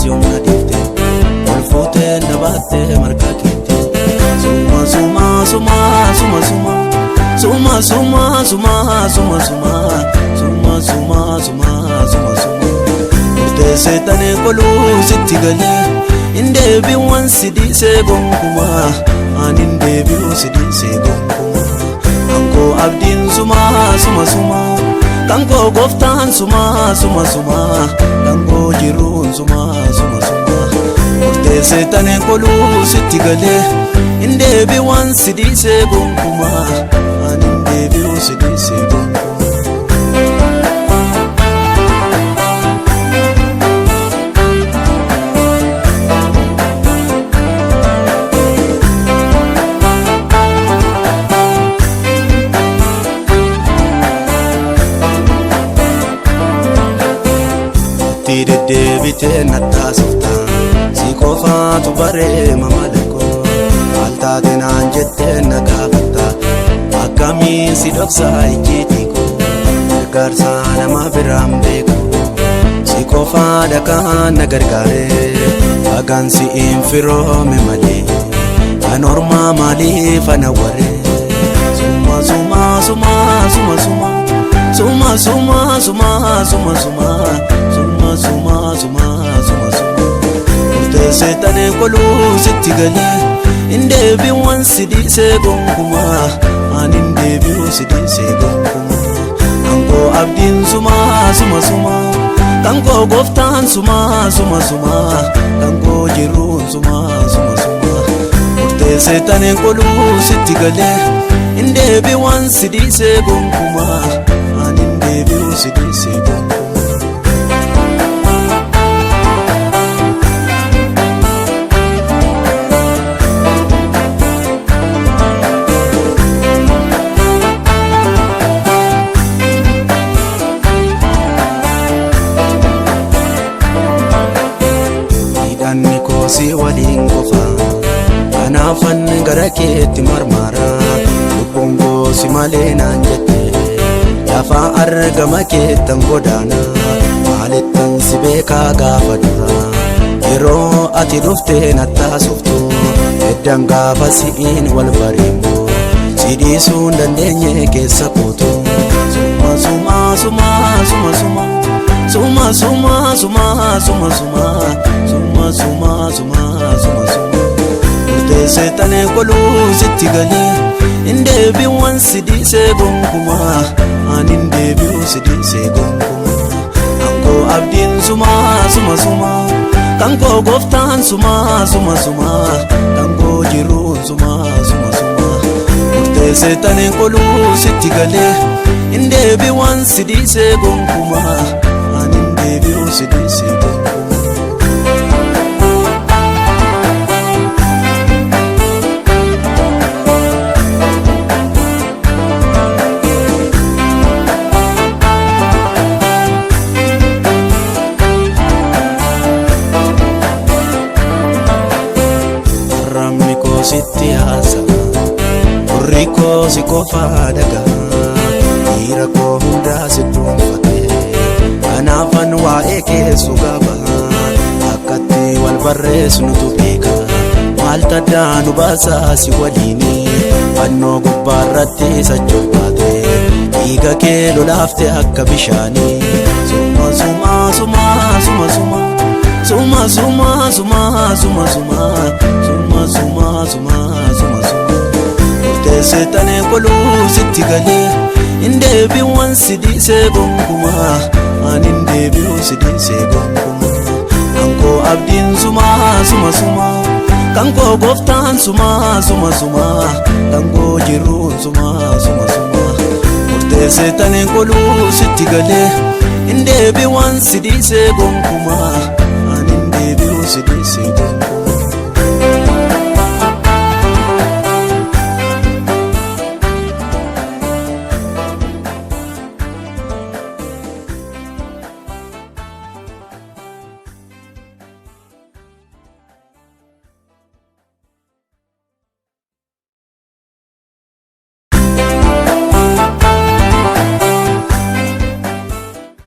yoomna dhiifte ol fuutee na baattee marga keette. Suma suma suma suma suma suma suma suma suma suma suma suma suma suma suma murteessee tanee qoluu sitti galee hin deebi'uun si dhiisee gonkumaa ani hin deebi'u si dhiisee gonkumaa. Kankoo abdiin suma suma suma kankoo gooftaan suma suma suma kankoo jiruun suma suma suma murteessee tanee qoluu sitti galee hin deebi'uun si dhiisee gonkumaa ani hin deebi'u si dhiisee gonkumaa. Itti deddeebitee na taasifta si qofaatu bareema malakoo maal taate naan jettee na gaafatta akkamiin si dhoksaa ijjiitii koo gargaarsa nama biraan beeku si qofaadha kan na gargaare dhagaan si'iin firoome malee kan ormaa maaliif ana waree suma suma suma suma suma suma suma suma suma suma suma suma suma suma suma murteessee tanee qoluu sitti galee hin deebi'uun si dhiisee gonkumaa ani hin deebi'u si dhiisee gonkumaa. Kankoo abdiin suma suma suma kankoo gooftaan suma suma suma kankoo jiruun suma suma suma murteessee tanee qoluu sitti galee hin deebi'uun si dhiisee gonkumaa ani hin deebi'u si dhiisee gonkumaa. Hidhanni koo si waliin qofa kanaafan gara keetti marmara lubbuun koo si malee naan jette lafa argama keettan godaana maalittan si beekaa gaafa dura yeroo ati dhuftee nattaasuftu eddan gaafa si'iin wal bareemu si dhiisuu hin dandeenye keessa kootu. Suma suma suma suma suma suma suma suma suma suma suma suma suma suma suma murteessee tanee qoluu sitti galee hin deebi'uun si dhiisee gonkumaa ani hin deebi'u si dhiisee gonkumaa. Kankoo abdiin suma suma suma kankoo gooftaan suma suma suma kankoo jiruun suma suma suma murteessee tanee qoluu sitti galee hin deebi'uun si dhiisee gonkumaa ani hin deebi'u si dhiisee gonkumaa. Arrabni koo sitti haasa'a gurri koo si qofaa dhaga'a dhiira koo hundaa si dhuunfate kanaafan waa'ee keessu qaba akkatti wal barreessu beeka maal taddaa nu baasaa si waliini fannoo gubbaarratti sochoofaate dhiiga kee lolaafte akka bishaanii. Suma suma suma suma suma suma suma suma suma suma suma suma suma suma suma murteessee tanee qoluu sitti galee hin deebi'uun si dhiisee gonkumaa ani hin deebi'u si dhiisee gonkumaa. Kankoo abdiin suma suma suma kankoo gooftaan suma suma suma kankoo jiruun suma suma suma murteessee tanee qoluu sitti galee hin deebi'uun si dhiisee gonkumaa ani hin deebi'u si dhiisee gonkumaa.